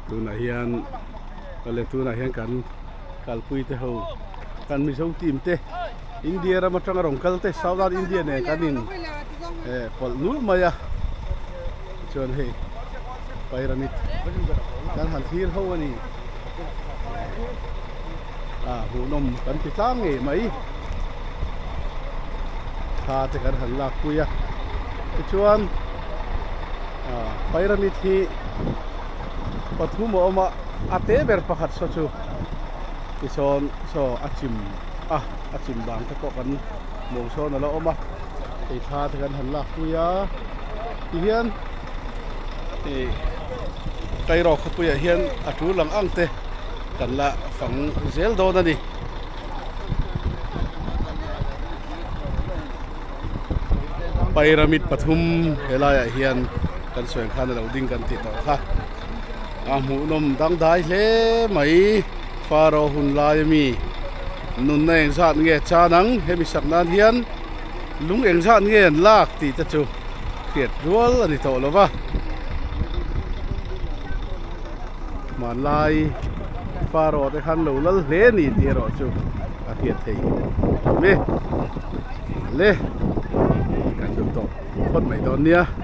Tunah hian awle tunah hian kan kalpui te ho kan mizo team te India ram atanga rawn kal te Southern India nen kan in eh pawlh nulh mai a tichuan hei pyramid kan han thlir ho a ni a hmuhnawm kan ti tlang ngei mai thla te kan han lak pui a tichuan ah pyramid hi pathum a awm a a te ber pakhat saw chu tisawn saw a chim a a chim vang te pawh kan hmuh sawn a la awm a hei thla te kan han lak pui a tihian ih Cairo khawpuiah hian a tul ang ang te kan la fang zel dawn a ni. Pyramid pathum helaiah hian kan sawi ang khan a lo ding kan tih tawh kha a hmuhnawm dangdai hle mai Pharaoh hun lai ami nunna engzat nge chan ang hemi sak nan hian lung engzat nge an lak tih te chu hriat rual a ni tawh lo va hmanlai Pharaoh te khan lo lal hle a ni tih erawh chu a hriat theih awm e le kan duh tawh phawt mai dawn nia.